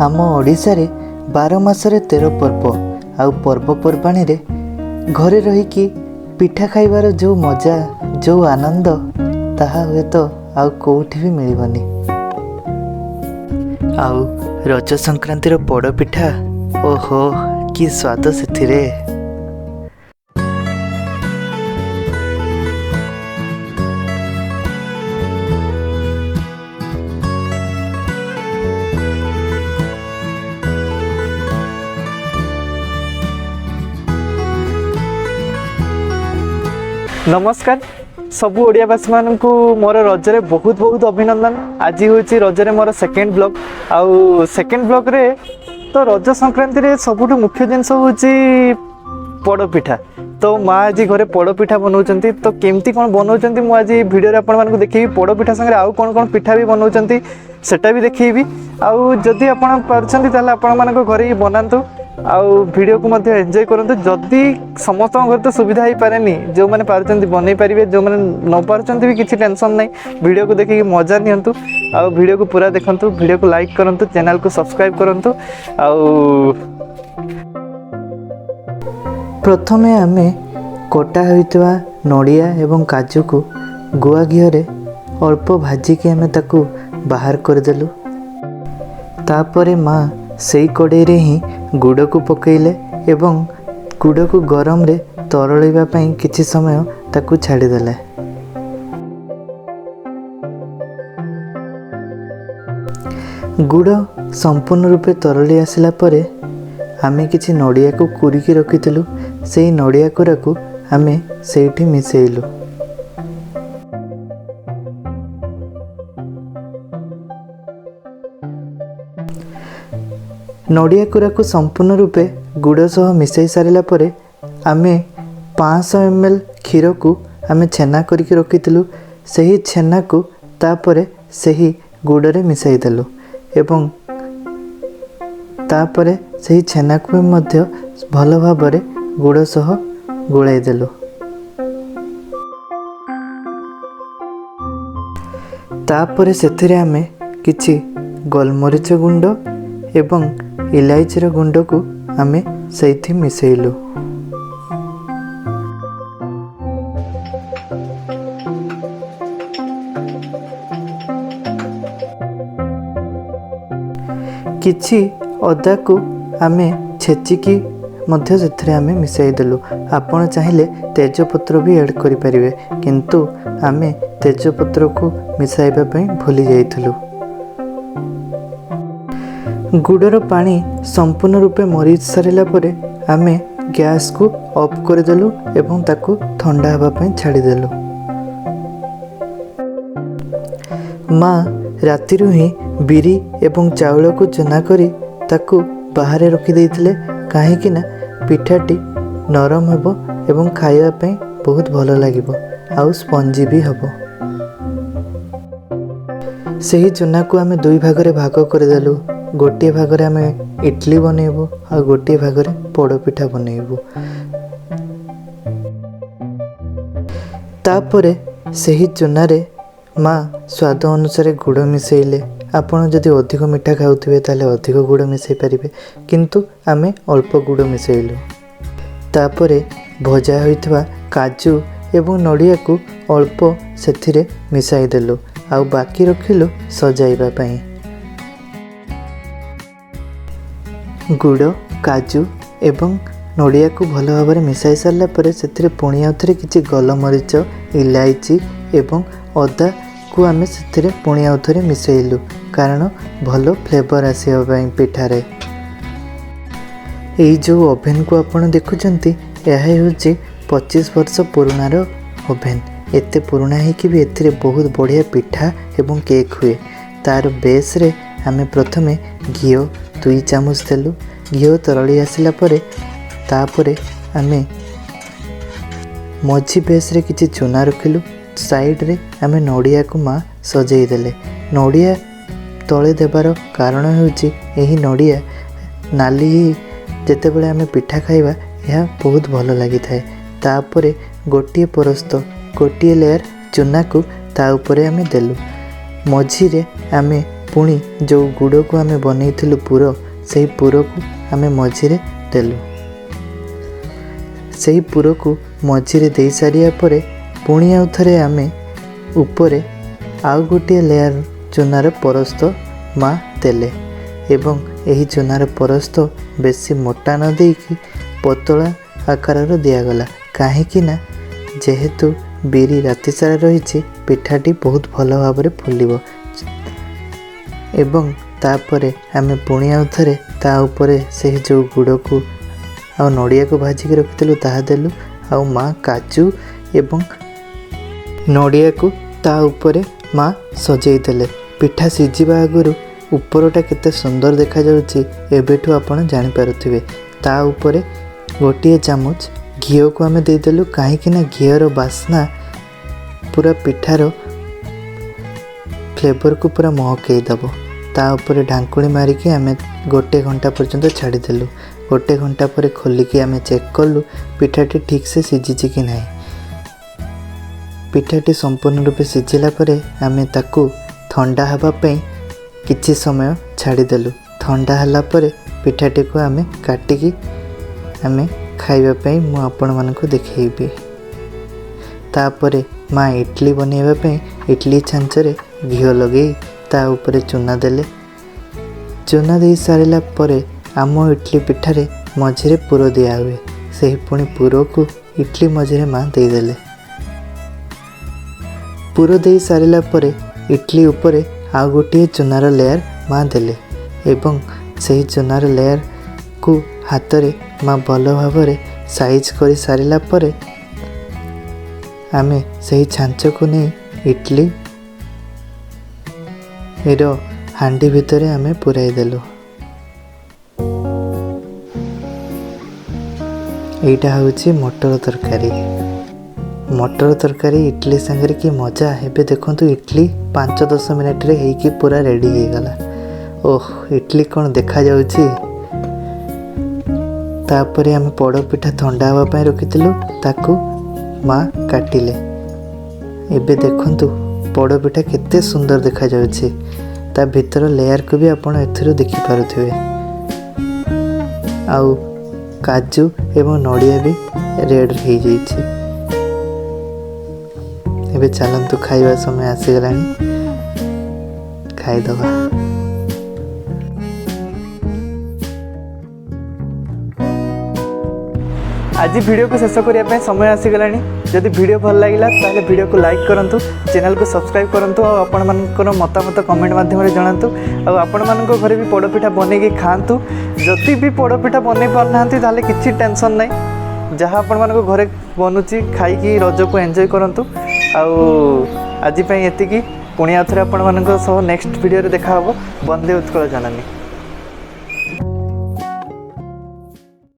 ଆମ ଓଡ଼ିଶାରେ 12 ମାସରେ 13 ପର୍ବ, ଆଉ ପର୍ବପର୍ବାଣୀରେ ଘରେ ରହିକି ପିଠା ଖାଇବାର ଯେଉଁ ମଜା, ଯେଉଁ ଆନନ୍ଦ, ତାହା ହୁଏତ ଆଉ କେଉଁଠି ବି ମିଳିବନି। ଆଉ ରଜ ସଂକ୍ରାନ୍ତିର ପୋଡ଼ପିଠା, ଓହୋ କି ସ୍ୱାଦ ସେଥିରେ! ନମସ୍କାର ସବୁ ଓଡ଼ିଆବାସୀମାନଙ୍କୁ, ମୋର ରଜରେ ବହୁତ ବହୁତ ଅଭିନନ୍ଦନ। ଆଜି ହେଉଛି ରଜରେ ମୋର ସେକେଣ୍ଡ ବ୍ଲଗ୍। ଆଉ ସେକେଣ୍ଡ ବ୍ଲଗ୍ରେ ତ ରଜ ସଂକ୍ରାନ୍ତିରେ ସବୁଠୁ ମୁଖ୍ୟ ଜିନିଷ ହେଉଛି ପୋଡ଼ପିଠା। ତ ମା ଆଜି ଘରେ ପୋଡ଼ପିଠା ବନାଉଛନ୍ତି। ତ କେମିତି କ'ଣ ବନାଉଛନ୍ତି, ମୁଁ ଆଜି ଭିଡ଼ିଓରେ ଆପଣମାନଙ୍କୁ ଦେଖେଇବି। ପୋଡ଼ପିଠା ସାଙ୍ଗରେ ଆଉ କ'ଣ କ'ଣ ପିଠା ବି ବନାଉଛନ୍ତି, ସେଟା ବି ଦେଖେଇବି। ଆଉ ଯଦି ଆପଣ ପାରୁଛନ୍ତି, ତାହେଲେ ଆପଣମାନଙ୍କ ଘରେ ହିଁ ବନାନ୍ତୁ ଆଉ ଭିଡ଼ିଓକୁ ମଧ୍ୟ ଏନ୍ଜୟ କରନ୍ତୁ। ଯଦି ସମସ୍ତଙ୍କ ଘରେ ତ ସୁବିଧା ହେଇପାରେନି, ଯେଉଁମାନେ ପାରୁଛନ୍ତି ବନେଇ ପାରିବେ, ଯେଉଁମାନେ ନ ପାରୁଛନ୍ତି ବି କିଛି ଟେନସନ୍ ନାହିଁ। ଭିଡ଼ିଓକୁ ଦେଖିକି ମଜା ନିଅନ୍ତୁ ଆଉ ଭିଡ଼ିଓକୁ ପୁରା ଦେଖନ୍ତୁ, ଭିଡ଼ିଓକୁ ଲାଇକ୍ କରନ୍ତୁ, ଚ୍ୟାନେଲକୁ ସବସ୍କ୍ରାଇବ୍ କରନ୍ତୁ। ଆଉ ପ୍ରଥମେ ଆମେ କଟା ହୋଇଥିବା ନଡ଼ିଆ ଏବଂ କାଜୁକୁ ଗୁଆ ଘିଅରେ ଅଳ୍ପ ଭାଜିକି ଆମେ ତାକୁ ବାହାର କରିଦେଲୁ। ତାପରେ ମା ସେଇ କଡ଼େଇରେ ହିଁ ଗୁଡ଼କୁ ପକାଇଲେ ଏବଂ ଗୁଡ଼କୁ ଗରମରେ ତରଳିବା ପାଇଁ କିଛି ସମୟ ତାକୁ ଛାଡ଼ିଦେଲେ। ଗୁଡ଼ ସମ୍ପୂର୍ଣ୍ଣ ରୂପେ ତରଳି ଆସିଲା ପରେ ଆମେ କିଛି ନଡ଼ିଆକୁ କୁରିକି ରଖିଥିଲୁ, ସେଇ ନଡ଼ିଆ କୋରାକୁ ଆମେ ସେଇଠି ମିଶାଇଲୁ। ନଡ଼ିଆ କୋରାକୁ ସମ୍ପୂର୍ଣ୍ଣ ରୂପେ ଗୁଡ଼ ସହ ମିଶାଇ ସାରିଲା ପରେ ଆମେ 500 ଏମ୍ ଏଲ୍ କ୍ଷୀରକୁ ଆମେ ଛେନା କରିକି ରଖିଥିଲୁ, ସେହି ଛେନାକୁ ତାପରେ ସେହି ଗୁଡ଼ରେ ମିଶାଇ ଦେଲୁ ଏବଂ ତାପରେ ସେହି ଛେନାକୁ ବି ମଧ୍ୟ ଭଲ ଭାବରେ ଗୁଡ଼ ସହ ଗୋଳାଇ ଦେଲୁ। ତାପରେ ସେଥିରେ ଆମେ କିଛି ଗୋଲମରିଚ ଗୁଣ୍ଡ ଏବଂ ଇଲାଇଚିର ଗୁଣ୍ଡକୁ ଆମେ ସେଇଠି ମିଶାଇଲୁ। କିଛି ଅଦାକୁ ଆମେ ଛେଚିକି ମଧ୍ୟ ସେଥିରେ ଆମେ ମିଶାଇ ଦେଲୁ। ଆପଣ ଚାହିଁଲେ ତେଜପତ୍ର ବି ଆଡ଼୍ କରିପାରିବେ, କିନ୍ତୁ ଆମେ ତେଜପତ୍ରକୁ ମିଶାଇବା ପାଇଁ ଭୁଲି ଯାଇଥିଲୁ। ଗୁଡ଼ର ପାଣି ସମ୍ପୂର୍ଣ୍ଣ ରୂପେ ମରି ସାରିଲା ପରେ ଆମେ ଗ୍ୟାସ୍କୁ ଅଫ୍ କରିଦେଲୁ ଏବଂ ତାକୁ ଥଣ୍ଡା ହେବା ପାଇଁ ଛାଡ଼ିଦେଲୁ। ମା ରାତିରୁ ହିଁ ବିରି ଏବଂ ଚାଉଳକୁ ଚୁନା କରି ତାକୁ ବାହାରେ ରଖିଦେଇଥିଲେ, କାହିଁକି ନା ପିଠାଟି ନରମ ହେବ ଏବଂ ଖାଇବା ପାଇଁ ବହୁତ ଭଲ ଲାଗିବ ଆଉ ସ୍ପଞ୍ଜି ବି ହେବ। ସେହି ଚୁନାକୁ ଆମେ ଦୁଇ ଭାଗରେ ଭାଗ କରିଦେଲୁ। ଗୋଟିଏ ଭାଗରେ ଆମେ ଇଡ଼ଲି ବନେଇବୁ ଆଉ ଗୋଟିଏ ଭାଗରେ ପୋଡ଼ପିଠା ବନେଇବୁ। ତାପରେ ସେହି ଚୁନାରେ ମା ସ୍ୱାଦ ଅନୁସାରେ ଗୁଡ଼ ମିଶାଇଲେ। ଆପଣ ଯଦି ଅଧିକ ମିଠା ଖାଉଥିବେ, ତାହେଲେ ଅଧିକ ଗୁଡ଼ ମିଶାଇ ପାରିବେ, କିନ୍ତୁ ଆମେ ଅଳ୍ପ ଗୁଡ଼ ମିଶାଇଲୁ। ତାପରେ ଭଜା ହୋଇଥିବା କାଜୁ ଏବଂ ନଡ଼ିଆକୁ ଅଳ୍ପ ସେଥିରେ ମିଶାଇ ଦେଲୁ ଆଉ ବାକି ରଖିଲୁ ସଜାଇବା ପାଇଁ। ଗୁଡ଼, କାଜୁ ଏବଂ ନଡ଼ିଆକୁ ଭଲ ଭାବରେ ମିଶାଇ ସାରିଲା ପରେ ସେଥିରେ ପୁଣି ଆଉଥରେ କିଛି ଗୋଲମରିଚ, ଇଲାଇଚି ଏବଂ ଅଦାକୁ ଆମେ ସେଥିରେ ପୁଣି ଆଉଥରେ ମିଶାଇଲୁ, କାରଣ ଭଲ ଫ୍ଲେଭର୍ ଆସିବା ପାଇଁ ପିଠାରେ। ଏଇ ଯେଉଁ ଓଭେନକୁ ଆପଣ ଦେଖୁଛନ୍ତି, ଏହା ହେଉଛି 25 ବର୍ଷ ପୁରୁଣାର ଓଭେନ୍। ଏତେ ପୁରୁଣା ହେଇକି ବି ଏଥିରେ ବହୁତ ବଢ଼ିଆ ପିଠା ଏବଂ କେକ୍ ହୁଏ। ତା'ର ବେସ୍ରେ ଆମେ ପ୍ରଥମେ ଘିଅ 2 ଚାମଚ ଦେଲୁ। ଘିଅ ତରଳି ଆସିଲା ପରେ ତାପରେ ଆମେ ମଝି ବେସ୍ରେ କିଛି ଚୁନା ରଖିଲୁ। ସାଇଡ଼୍ରେ ଆମେ ନଡ଼ିଆକୁ ମା ସଜେଇ ଦେଲେ। ନଡ଼ିଆ ତଳେ ଦେବାର କାରଣ ହେଉଛି, ଏହି ନଡ଼ିଆ ନାଲି ହେଇ ଯେତେବେଳେ ଆମେ ପିଠା ଖାଇବା, ଏହା ବହୁତ ଭଲ ଲାଗିଥାଏ। ତାପରେ ଗୋଟିଏ ପରସ୍ତ, ଗୋଟିଏ ଲେୟାର୍ ଚୁନାକୁ ତା ଉପରେ ଆମେ ଦେଲୁ। ମଝିରେ ଆମେ ପୁଣି ଯେଉଁ ଗୁଡ଼କୁ ଆମେ ବନେଇଥିଲୁ ପୁର, ସେହି ପୁରକୁ ଆମେ ମଝିରେ ଦେଲୁ। ସେହି ପୁରକୁ ମଝିରେ ଦେଇସାରିବା ପରେ ପୁଣି ଆଉ ଥରେ ଆମେ ଉପରେ ଆଉ ଗୋଟିଏ ଲେୟାର ଚୁନାର ପରସ୍ତ ମା ଦେଲେ ଏବଂ ଏହି ଚୁନାର ପରସ୍ତ ବେଶୀ ମୋଟା ନ ଦେଇକି ପତଳା ଆକାରର ଦିଆଗଲା, କାହିଁକି ନା ଯେହେତୁ ବିରି ରାତି ସାରା ରହିଛି, ପିଠାଟି ବହୁତ ଭଲ ଭାବରେ ଫୁଲିବ। ଏବଂ ତାପରେ ଆମେ ପୁଣି ଆଉ ଥରେ ତା ଉପରେ ସେହି ଯେଉଁ ଗୁଡ଼କୁ ଆଉ ନଡ଼ିଆକୁ ଭାଜିକି ରଖିଥିଲୁ ତାହା ଦେଲୁ, ଆଉ ମା କାଜୁ ଏବଂ ନଡ଼ିଆକୁ ତା ଉପରେ ମା ସଜେଇ ଦେଲେ। ପିଠା ସିଝିବା ଆଗରୁ ଉପରଟା କେତେ ସୁନ୍ଦର ଦେଖାଯାଉଛି ଏବେଠୁ ଆପଣ ଜାଣିପାରୁଥିବେ। ତା ଉପରେ ଗୋଟିଏ ଚାମଚ ଘିଅକୁ ଆମେ ଦେଇଦେଲୁ, କାହିଁକି ନା ଘିଅର ବାସ୍ନା ପୁରା ପିଠାର ଫ୍ଲେଭରକୁ ପୁରା ମହକେଇ ଦେବ। ତା ଉପରେ ଢାଙ୍କୁଣୀ ମାରିକି ଆମେ ଗୋଟେ ଘଣ୍ଟା ପର୍ଯ୍ୟନ୍ତ ଛାଡ଼ିଦେଲୁ। ଗୋଟେ ଘଣ୍ଟା ପରେ ଖୋଲିକି ଆମେ ଚେକ୍ କଲୁ ପିଠାଟି ଠିକ୍ସେ ସିଝିଛି କି ନାହିଁ। ପିଠାଟି ସମ୍ପୂର୍ଣ୍ଣ ରୂପେ ସିଝିଲା ପରେ ଆମେ ତାକୁ ଥଣ୍ଡା ହେବା ପାଇଁ କିଛି ସମୟ ଛାଡ଼ିଦେଲୁ। ଥଣ୍ଡା ହେଲା ପରେ ପିଠାଟିକୁ ଆମେ କାଟିକି ଆମେ ଖାଇବା ପାଇଁ ମୁଁ ଆପଣମାନଙ୍କୁ ଦେଖେଇବି। ତାପରେ ମା ଇଡ଼ଲି ବନେଇବା ପାଇଁ ଇଡ଼ଲି ଛାଞ୍ଚରେ ଘିଅ ଲଗେଇ ତା ଉପରେ ଚୁନା ଦେଲେ। ଚୁନା ଦେଇ ସାରିଲା ପରେ ଆମ ଇଡ଼ଲି ପିଠାରେ ମଝିରେ ପୁର ଦିଆହୁଏ, ସେହି ପୁଣି ପୁରକୁ ଇଡ଼ଲି ମଝିରେ ମା ଦେଇଦେଲେ। ପୁର ଦେଇ ସାରିଲା ପରେ ଇଡ଼ଲି ଉପରେ ଆଉ ଗୋଟିଏ ଚୁନାର ଲେୟାର ମା ଦେଲେ ଏବଂ ସେହି ଚୁନାର ଲେୟାରକୁ ହାତରେ ମା ଭଲ ଭାବରେ ସାଇଜ୍ କରି ସାରିଲା ପରେ ଆମେ ସେହି ଛାଞ୍ଚକୁ ନେଇ ଇଡ଼ଲି ର ହାଣ୍ଡି ଭିତରେ ଆମେ ପୁରାଇ ଦେଲୁ। ଏଇଟା ହେଉଛି ମଟର ତରକାରୀ। ମଟର ତରକାରୀ ଇଡ଼ଲି ସାଙ୍ଗରେ କି ମଜା! ଏବେ ଦେଖନ୍ତୁ ଇଡ଼ଲି 5-10 ମିନିଟ୍ରେ ହେଇକି ପୁରା ରେଡ଼ି ହେଇଗଲା। ଓହ, ଇଡ଼ଲି କ'ଣ ଦେଖାଯାଉଛି! ତାପରେ ଆମେ ପୋଡ଼ପିଠା ଥଣ୍ଡା ହେବା ପାଇଁ ରଖିଥିଲୁ, ତାକୁ ମା କାଟିଲେ। ଏବେ ଦେଖନ୍ତୁ ପୋଡ଼ପିଠା କେତେ ସୁନ୍ଦର ଦେଖାଯାଉଛି। ତା ଭିତର ଲେୟାରକୁ ବି ଆପଣ ଏଥିରୁ ଦେଖିପାରୁଥିବେ। ଆଉ କାଜୁ ଏବଂ ନଡ଼ିଆ ବି ରେଡ଼୍ ହେଇଯାଇଛି। ଏବେ ଚାଲନ୍ତୁ, ଖାଇବା ସମୟ ଆସିଗଲାଣି, ଖାଇଦେବା। ଆଜି ଭିଡ଼ିଓକୁ ଶେଷ କରିବା ପାଇଁ ସମୟ ଆସିଗଲାଣି। ଯଦି ଭିଡ଼ିଓ ଭଲ ଲାଗିଲା, ତାହେଲେ ଭିଡ଼ିଓକୁ ଲାଇକ୍ କରନ୍ତୁ, ଚ୍ୟାନେଲକୁ ସବସ୍କ୍ରାଇବ୍ କରନ୍ତୁ ଆଉ ଆପଣମାନଙ୍କର ମତାମତ କମେଣ୍ଟ ମାଧ୍ୟମରେ ଜଣାନ୍ତୁ। ଆଉ ଆପଣମାନଙ୍କ ଘରେ ବି ପୋଡ଼ପିଠା ବନେଇକି ଖାଆନ୍ତୁ। ଯଦି ବି ପୋଡ଼ପିଠା ବନେଇ ପାରୁନାହାନ୍ତି, ତାହେଲେ କିଛି ଟେନସନ୍ ନାହିଁ। ଯାହା ଆପଣମାନଙ୍କ ଘରେ ବନୁଛି ଖାଇକି ରଜକୁ ଏନ୍ଜୟ କରନ୍ତୁ। ଆଉ ଆଜି ପାଇଁ ଏତିକି। ପୁଣି ଆଉ ଥରେ ଆପଣମାନଙ୍କ ସହ ନେକ୍ସଟ ଭିଡ଼ିଓରେ ଦେଖା ହେବ। ବନ୍ଦେ ଉତ୍କଳ ଜନନୀ।